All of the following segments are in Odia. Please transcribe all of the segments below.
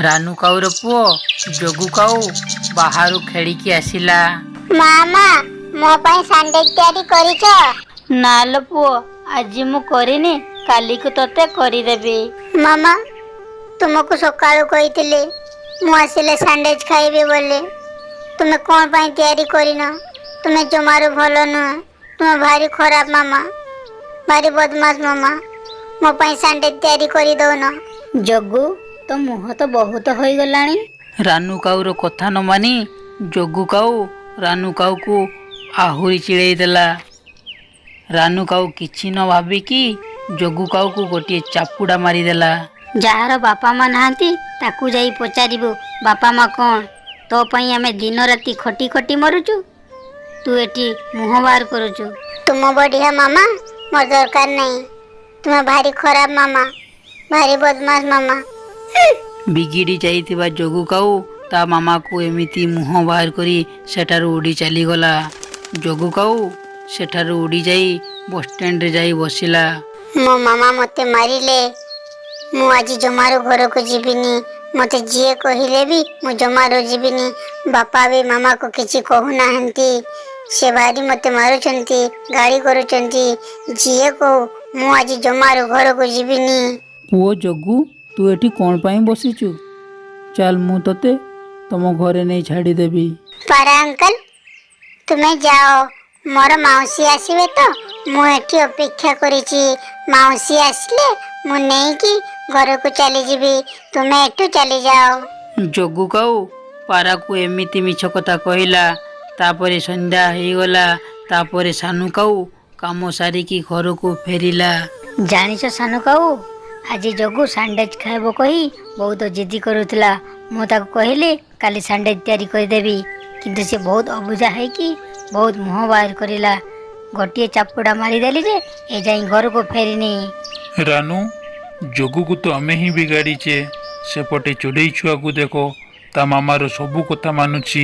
ରାନୁ କାଉର ପୁଅ ଜଗୁ କାଉ ବାହାରୁ ଖେଳିକି ଆସିଲା। ମାମା, ମୋ ପାଇଁ ସାଣ୍ଡୱିଚ ତିଆରି କରିଛ? ନା ଲୋ ପୁଅ, ଆଜି ମୁଁ କରିନି, କାଲିକୁ ତତେ କରିଦେବି। ମାମା, ତୁମକୁ ସକାଳୁ କହିଥିଲି ମୁଁ ଆସିଲେ ସାଣ୍ଡୱିଚ ଖାଇବି ବୋଲି। ତୁମେ କ'ଣ ପାଇଁ ତିଆରି କରିନ? ତୁମେ ଜମାରୁ ଭଲ ନୁହେଁ। ତୁମେ ଭାରି ଖରାପ ମାମା, ଭାରି ବଦମାସ ମାମା। ମୋ ପାଇଁ ସାଣ୍ଡୱିଚ ତିଆରି କରିଦଉନ। ଜଗୁ, ତୋ ମୁହଁ ତ ବହୁତ ହୋଇଗଲାଣି। ରାନୁ କାଉର କଥା ନ ମାନି ଜଗୁ କାଉ ରାନୁ କାଉକୁ ଆହୁରି ଚିଡ଼େଇ ଦେଲା। ରାନୁ କାଉ କିଛି ନ ଭାବିକି ଜଗୁ କାଉକୁ ଗୋଟିଏ ଚାପୁଡ଼ା ମାରିଦେଲା। ଯାହାର ବାପା ମା ନାହାନ୍ତି, ତାକୁ ଯାଇ ପଚାରିବୁ ବାପା ମା କ'ଣ। ତୋ ପାଇଁ ଆମେ ଦିନ ରାତି ଖଟି ଖଟି ମରୁଛୁ, ତୁ ଏଠି ମୁହଁ ବାହାର କରୁଛୁ। ତୁମ ବଢ଼ିଆ ମାମା ମୋର ଦରକାର ନାହିଁ। ତୁମେ ଭାରି ଖରାପ ମାମା, ଭାରି ବଦମାସ ମାମା। ବିଗିଡ଼ି ଯାଇଥିବା ଜଗୁ କାଉ ତା ମାମାକୁ ଏମିତି ମୁହଁ ବାହାର କରି ସେଠାରୁ ଉଡ଼ି ଚାଲିଗଲା। ଜଗୁ କାଉ ସେଠାରୁ ଉଡ଼ି ଯାଇ ବସଷ୍ଟାଣ୍ଡରେ ଯାଇ ବସିଲା। ମୋ ମାମା ମୋତେ ମାରିଲେ। ମୁଁ ଆଜି ଜମାରୁ ଘରକୁ ଯିବିନି। ମୋତେ ଯିଏ କହିଲେ ବି ମୁଁ ଜମାରୁ ଯିବିନି। ବାପା ବି ମାମାକୁ କିଛି କହୁନାହାନ୍ତି। ସେ ଭାରି ମୋତେ ମାରୁଛନ୍ତି, ଗାଳି କରୁଛନ୍ତି। ଯିଏ କହୁ, ମୁଁ ଆଜି ଜମାରୁ ଘରକୁ ଯିବିନି। ପୁଅ ଜଗୁ, ତୁ ଏଠି କ'ଣ ପାଇଁ ବସିଛୁ? ଚାଲ, ମୁଁ ତୋତେ ତମ ଘରେ ନେଇ ଛାଡ଼ିଦେବି। ପାରା ଅଙ୍କଲ, ତୁମେ ଯାଅ। ମୋର ମାଉସୀ ଆସିବେ ତ, ମୁଁ ଏଠି ଅପେକ୍ଷା କରିଛି। ମାଉସୀ ଆସିଲେ ମୁଁ ନେଇକି ଘରକୁ ଚାଲିଯିବି। ତୁମେ ଏଠୁ ଚାଲିଯାଅ। ଜଗୁ କାଉ ପାରାକୁ ଏମିତି ମିଛ କଥା କହିଲା। ତାପରେ ସନ୍ଧ୍ୟା ହେଇଗଲା। ତାପରେ ସାନୁ କାଉ କାମ ସାରିକି ଘରକୁ ଫେରିଲା। ଜାଣିଛ ସାନୁ କାଉ, ଆଜି ଜଗୁ ସାଣ୍ଡୱିଚ ଖାଇବ କହି ବହୁତ ଜିଦି କରୁଥିଲା। ମୁଁ ତାକୁ କହିଲି କାଲି ସାଣ୍ଡୱିଚ ତିଆରି କରିଦେବି, କିନ୍ତୁ ସେ ବହୁତ ଅବୁଝା ହେଇକି ବହୁତ ମୁହଁ ବାହାର କରିଲା। ଗୋଟିଏ ଚାପୁଡ଼ା ମାରିଦେଲି ଯେ ଏଯାଏଁ ଘରକୁ ଫେରିନି। ରାନୁ, ଜଗୁକୁ ତ ଆମେ ହିଁ ବିଗାଡ଼ିଛେ। ସେପଟେ ଚଢ଼େଇ ଛୁଆକୁ ଦେଖ, ତା ମାମାର ସବୁ କଥା ମାନୁଛି,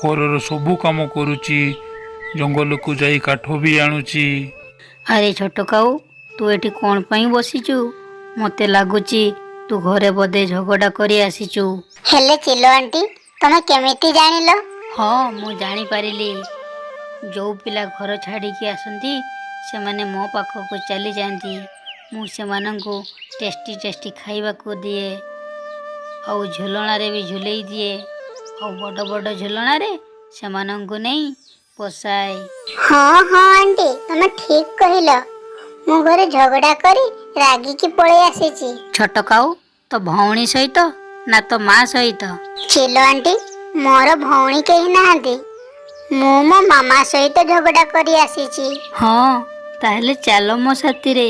ଘରର ସବୁ କାମ କରୁଛି, ଜଙ୍ଗଲକୁ ଯାଇ କାଠ ବି ଆଣୁଛି। ଆରେ ଛୋଟ କାଉ, ତୁ ଏଠି କ'ଣ ପାଇଁ ବସିଛୁ? ମୋତେ ଲାଗୁଛି ତୁ ଘରେ ବୋଧେ ଝଗଡ଼ା କରି ଆସିଛୁ। ହେଲେ ଚିଲ ଆଣ୍ଟି, ତମେ କେମିତି ଜାଣିଲ? ହଁ, ମୁଁ ଜାଣିପାରିଲି। ଯେଉଁ ପିଲା ଘର ଛାଡ଼ିକି ଆସନ୍ତି, ସେମାନେ ମୋ ପାଖକୁ ଚାଲିଯାଆନ୍ତି। ମୁଁ ସେମାନଙ୍କୁ ଟେଷ୍ଟି ଟେଷ୍ଟି ଖାଇବାକୁ ଦିଏ ଆଉ ଝୁଲଣାରେ ବି ଝୁଲେଇ ଦିଏ, ଆଉ ବଡ଼ ବଡ଼ ଝୁଲଣାରେ ସେମାନଙ୍କୁ ନେଇ ବସାଏ। ହଁ ଆଣ୍ଟି, ତମେ ଠିକ କହିଲ। ମୁଁ ଘରେ ଝଗଡ଼ା କରି ରାଗିକି ପଳେଇ ଆସିଛି। ଛୋଟ କାଉ, ତୋ ଭଉଣୀ ସହିତ ନା ତୋ ମା ସହିତ? ଚିଲ ଆଣ୍ଟି, ମୋର ଭଉଣୀ କେହି ନାହାନ୍ତି। ମୁଁ ମୋ ମାମା ସହିତ ଝଗଡ଼ା କରି ଆସିଛି। ହଁ, ତାହେଲେ ଚାଲ ମୋ ସାଥିରେ,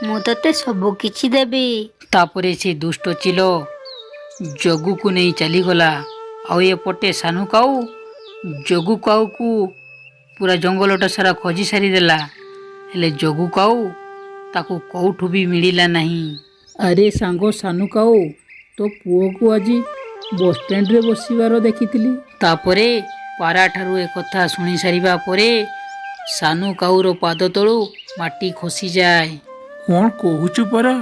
ମୁଁ ତୋତେ ସବୁ କିଛି ଦେବି। ତାପରେ ସେ ଦୁଷ୍ଟ ଚିଲ ଜଗୁକୁ ନେଇ ଚାଲିଗଲା। ଆଉ ଏପଟେ ସାନୁ କାଉ ଜଗୁ କାଉକୁ ପୁରା ଜଙ୍ଗଲଟା ସାରା ଖୋଜି ସାରିଦେଲା। ହେଲେ ଜଗୁ କାଉ ତାକୁ କୋଉଠୁ ବି ମିଳିଲା ନାହିଁ। ଆରେ ସାଙ୍ଗ ସାନୁ କାଉ, ତୋ ପୁଅକୁ ଆଜି ବସଷ୍ଟାଣ୍ଡରେ ବସିବାର ଦେଖିଥିଲି। ତାପରେ ପାରାଠାରୁ ଏକଥା ଶୁଣି ସାରିବା ପରେ ସାନୁ କାଉର ପାଦ ତଳୁ ମାଟି ଖସିଯାଏ। କ'ଣ କହୁଛୁ ପରା?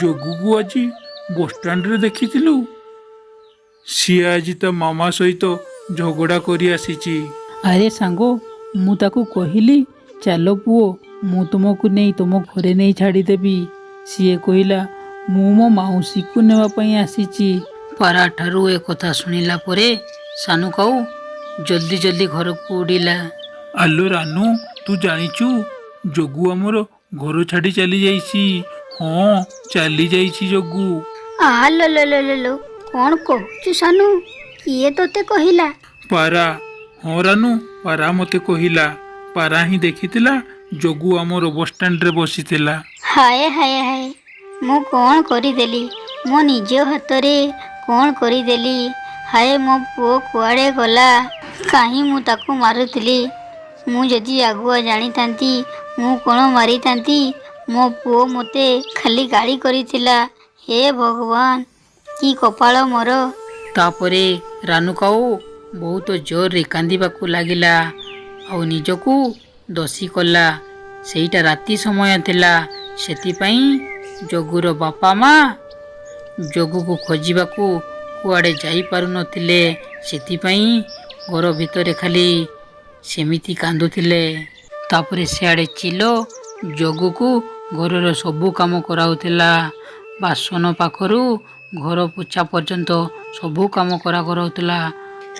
ଜଗୁକୁ ଆଜି ବସଷ୍ଟାଣ୍ଡରେ ଦେଖିଥିଲୁ? ସିଏ ଆଜି ତା ମାମା ସହିତ ଝଗଡ଼ା କରି ଆସିଛି। ଆରେ ସାଙ୍ଗ, ମୁଁ ତାକୁ କହିଲି, ଚାଲ ପୁଅ, ମୁଁ ତୁମକୁ ନେଇ ତୁମ ଘରେ ନେଇ ଛାଡ଼ିଦେବି। ସିଏ କହିଲା, ମୁଁ ମୋ ମାଉସୀକୁ ନେବା ପାଇଁ ଆସିଛି। ପାରାଠାରୁ ଏକଥା ଶୁଣିଲା ପରେ ସାନୁ କାଉ ଜଲ୍ଦି ଜଲ୍ଦି ଘରକୁ ଉଡ଼ିଲା। ଆଲୋ ରାନୁ, ତୁ ଜାଣିଛୁ, ଜଗୁ ଆମର ଘର ଛାଡ଼ି ଚାଲି ଯାଇଛି। ହଁ, ଚାଲି ଯାଇଛି ଜଗୁ। ଆଲୋ ଲୋ ଲୋ ଲୋ ଲୋ, କ'ଣ କହୁଛୁ ସାନୁ? କିଏ ତୋତେ କହିଲା? ପାରା। ହଁ ରାନୁ, ପାରା ମୋତେ କହିଲା। ପାରା ହିଁ ଦେଖିଥିଲା ଜଗୁ ଆମର ବସଷ୍ଟାଣ୍ଡରେ ବସିଥିଲା। ହାୟ ହାୟ ହାୟ, ମୁଁ କ'ଣ କରିଦେଲି? ମୋ ନିଜ ହାତରେ କ'ଣ କରିଦେଲି? ହାୟ, ମୋ ପୁଅ କୁଆଡ଼େ ଗଲା? କାହିଁ ମୁଁ ତାକୁ ମାରୁଥିଲି? ମୁଁ ଯଦି ଆଗୁଆ ଜାଣିଥାନ୍ତି, ମୁଁ କ'ଣ ମାରିଥାନ୍ତି? ମୋ ପୁଅ ମୋତେ ଖାଲି ଗାଳି କରିଥିଲା। ହେ ଭଗବାନ, କି କପାଳ ମୋର! ତାପରେ ରାନୁ କାଉ ବହୁତ ଜୋରରେ କାନ୍ଦିବାକୁ ଲାଗିଲା ଆଉ ନିଜକୁ ଦୋଷୀ କଲା। ସେଇଟା ରାତି ସମୟ ଥିଲା, ସେଥିପାଇଁ ଜଗୁର ବାପା ମା ଜଗୁକୁ ଖୋଜିବାକୁ କୁଆଡ଼େ ଯାଇପାରୁନଥିଲେ, ସେଥିପାଇଁ ଘର ଭିତରେ ଖାଲି ସେମିତି କାନ୍ଦୁଥିଲେ। ତାପରେ ସିଆଡ଼େ ଚିଲ ଜଗୁକୁ ଘରର ସବୁ କାମ କରାଉଥିଲା। ବାସନ ପାଖରୁ ଘର ପୋଛା ପର୍ଯ୍ୟନ୍ତ ସବୁ କାମ କରାଉଥିଲା।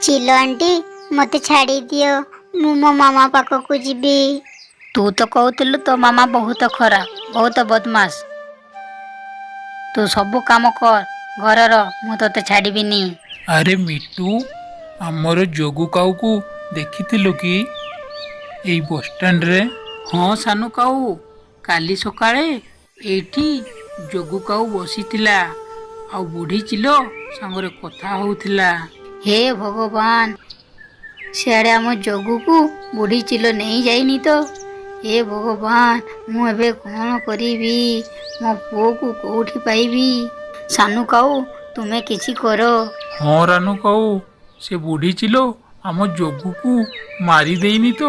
ଚିଲ ଆଣ୍ଟି, ମୋତେ ଛାଡ଼ି ଦିଅ, ମୁଁ ମୋ ମାମା ପାଖକୁ ଯିବି। ତୁ ତ କହୁଥିଲୁ ତୋ ମାମା ବହୁତ ଖରାପ, ବହୁତ ବଦମାସ। ତୁ ସବୁ କାମ କର ଘରର, ମୁଁ ତୋତେ ଛାଡ଼ିବିନି। ଆରେ ମିଟୁ, ଆମର ଯୋଗୁ କାଉକୁ ଦେଖିଥିଲୁ କି ଏଇ ବସଷ୍ଟାଣ୍ଡରେ? ହଁ ସାନୁ କାଉ, କାଲି ସକାଳେ ଏଇଠି ଯୋଗୁ କାଉ ବସିଥିଲା ଆଉ ବୁଢ଼ୀ ଚିଲ ସାଙ୍ଗରେ କଥା ହଉଥିଲା। ହେ ଭଗବାନ, ସିଆଡ଼େ ଆମ ଜଗୁକୁ ବୁଢ଼ୀ ଚିଲ ନେଇଯାଇନି ତ? ହେ ଭଗବାନ, ମୁଁ ଏବେ କ'ଣ କରିବି? ମୋ ପୁଅକୁ କୋଉଠି ପାଇବି? ସାନୁ କାଉ, ତୁମେ କିଛି କର। ହଁ ରାନୁ କାଉ, ସେ ବୁଢ଼ୀ ଚିଲ ଆମ ଯୋଗୁକୁ ମାରି ଦେଇନି ତ?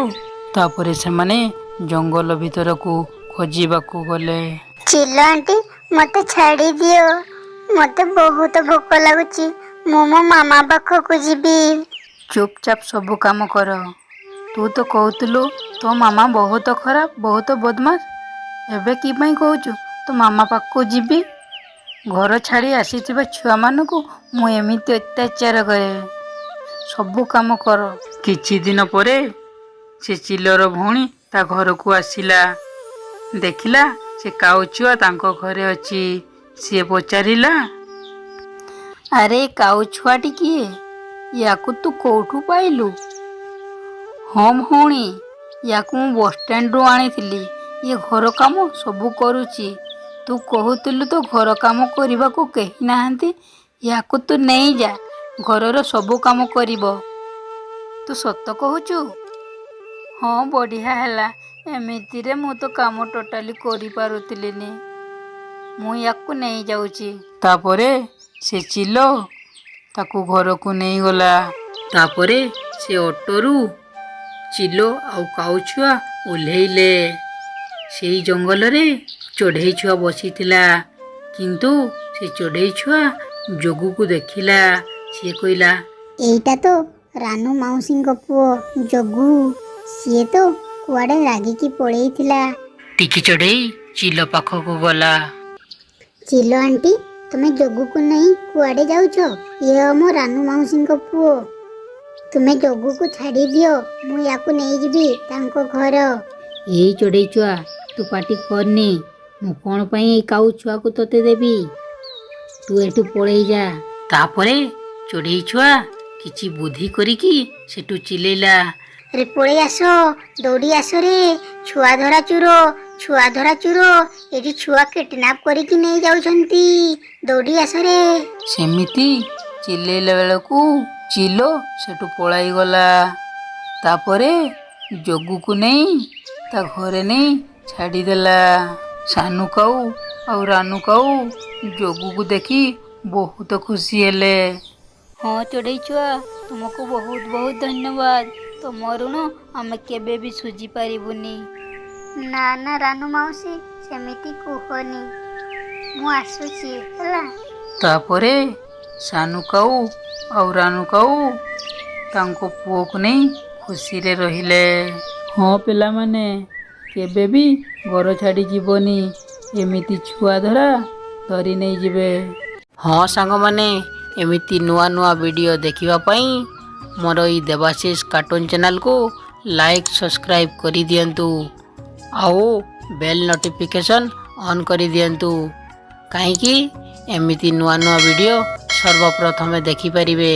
ତାପରେ ସେମାନେ ଜଙ୍ଗଲ ଭିତରକୁ ଖୋଜିବାକୁ ଗଲେ। ଚିଲ ଆଣ୍ଟି, ମୋତେ ଛାଡ଼ି ଦିଅ, ମୋତେ ବହୁତ ଭୋକ ଲାଗୁଛି, ମୁଁ ମୋ ମାମା ପାଖକୁ ଯିବି। ଚୁପଚାପ ସବୁ କାମ କର। ତୁ ତ କହୁଥିଲୁ ତୋ ମାମା ବହୁତ ଖରାପ, ବହୁତ ବଦମାସ। ଏବେ କି ପାଇଁ କହୁଛୁ ତୋ ମାମା ପାଖକୁ ଯିବି? ଘର ଛାଡ଼ି ଆସିଥିବା ଛୁଆମାନଙ୍କୁ ମୁଁ ଏମିତି ଅତ୍ୟାଚାର କରେ। ସବୁ କାମ କର। କିଛି ଦିନ ପରେ ସେ ଚିଲର ଭଉଣୀ ତା ଘରକୁ ଆସିଲା। ଦେଖିଲା ସେ କାଉ ଛୁଆ ତାଙ୍କ ଘରେ ଅଛି। ସିଏ ପଚାରିଲା, ଆରେ, କାଉ ଛୁଆଟି କିଏ? ୟାକୁ ତୁ କୋଉଠୁ ପାଇଲୁ? ହଁ ଭଉଣୀ, ୟାକୁ ମୁଁ ବସଷ୍ଟାଣ୍ଡରୁ ଆଣିଥିଲି। ଇଏ ଘର କାମ ସବୁ କରୁଛି। ତୁ କହୁଥିଲୁ ତ ଘର କାମ କରିବାକୁ କେହି ନାହାନ୍ତି। ୟାକୁ ତୁ ନେଇଯା, ଘରର ସବୁ କାମ କରିବ। ତୁ ସତ କହୁଛୁ? ହଁ, ବଢ଼ିଆ ହେଲା। ଏମିତିରେ ମୁଁ ତ କାମ ଟୋଟାଲି କରିପାରୁଥିଲିନି। ମୁଁ ୟାକୁ ନେଇଯାଉଛି। ତାପରେ ସେ ଚିଲ ତାକୁ ଘରକୁ ନେଇଗଲା। ତାପରେ ସେ ଅଟୋରୁ ଚିଲ ଆଉ କାଉ ଛୁଆ ଓହ୍ଲେଇଲେ। ସେଇ ଜଙ୍ଗଲରେ ଚଢ଼େଇ ଛୁଆ ବସିଥିଲା, କିନ୍ତୁ ସେ ଚଢ଼େଇ ଛୁଆ ଯୋଗୁକୁ ଦେଖିଲା। ସିଏ କହିଲା, ଏଇଟା ତ ରାନୁ ମାଉସୀଙ୍କ ପୁଅ ଜଗୁ। ସିଏ ତ କୁଆଡ଼େ ରାଗିକି ପଳେଇଥିଲା। ଟିକି ଚଢ଼େଇ ଚିଲ ପାଖକୁ ଗଲା। ଚିଲ ଆଣ୍ଟି, ତୁମେ ଜଗୁକୁ ନେଇ କୁଆଡ଼େ ଯାଉଛ? ଇଏ ଆମ ରାନୁ ମାଉସୀଙ୍କ ପୁଅ। ତୁମେ ଜଗୁକୁ ଛାଡ଼ି ଦିଅ, ମୁଁ ୟାକୁ ନେଇଯିବି ତାଙ୍କ ଘର। ଏଇ ଚଢ଼େଇ ଛୁଆ, ତୁ ପାଟି କରନି। ମୁଁ କ'ଣ ପାଇଁ ଏଇ କାଉ ଛୁଆକୁ ତୋତେ ଦେବି? ତୁ ଏଠୁ ପଳେଇ ଯା। ତାପରେ ଚଢ଼େଇ ଛୁଆ କିଛି ବୁଦ୍ଧି କରିକି ସେଠୁ ଚିଲେଇଲା, ଆରେ ପଳେଇ ଆସ, ଦୌଡ଼ି ଆସ ରେ, ଛୁଆ ଧରା ଚୋର, ଛୁଆ ଧରା ଚୋର, ଏଠି ଛୁଆ କିଡନାପ କରିକି ନେଇ ଯାଉଛନ୍ତି, ଦୌଡ଼ି ଆସ ରେ। ସେମିତି ଚିଲେଇଲା ବେଳକୁ ଚିଲ ସେଠୁ ପଳାଇଗଲା। ତାପରେ ଜଗୁକୁ ନେଇ ତା ଘରେ ନେଇ ଛାଡ଼ିଦେଲା। ସାନୁ କାଉ ଆଉ ରାନୁ କାଉ ଜଗୁକୁ ଦେଖି ବହୁତ ଖୁସି ହେଲେ। ହଁ ଚଢ଼େଇ ଛୁଆ, ତୁମକୁ ବହୁତ ବହୁତ ଧନ୍ୟବାଦ। ତୁମ ଋଣ ଆମେ କେବେ ବି ଶୁଝି ପାରିବୁନି। ନା ନା ରାନୁ ମାଉସୀ, ସେମିତି କୁହନି। ମୁଁ ଆସୁଛି ହେଲା। ତାପରେ ସାନୁ କାଉ ଆଉ ରାନୁ କାଉ ତାଙ୍କ ପୁଅକୁ ନେଇ ଖୁସିରେ ରହିଲେ। ହଁ ପିଲାମାନେ, କେବେ ବି ଘର ଛାଡ଼ି ଯିବନି, ଏମିତି ଛୁଆ ଧରା ଧରି ନେଇଯିବେ। ହଁ ସାଙ୍ଗମାନେ, ଏମିତି ନୂଆ ନୂଆ ଭିଡ଼ିଓ ଦେଖିବା ପାଇଁ ମୋର ଏଇ ଦେବାଶିଷ କାର୍ଟୁନ୍ ଚ୍ୟାନେଲକୁ ଲାଇକ୍ ସବସ୍କ୍ରାଇବ୍ କରିଦିଅନ୍ତୁ ଆଉ ବେଲ୍ ନୋଟିଫିକେସନ୍ ଅନ୍ କରିଦିଅନ୍ତୁ, କାହିଁକି ଏମିତି ନୂଆ ନୂଆ ଭିଡ଼ିଓ ସର୍ବପ୍ରଥମେ ଦେଖିପାରିବେ।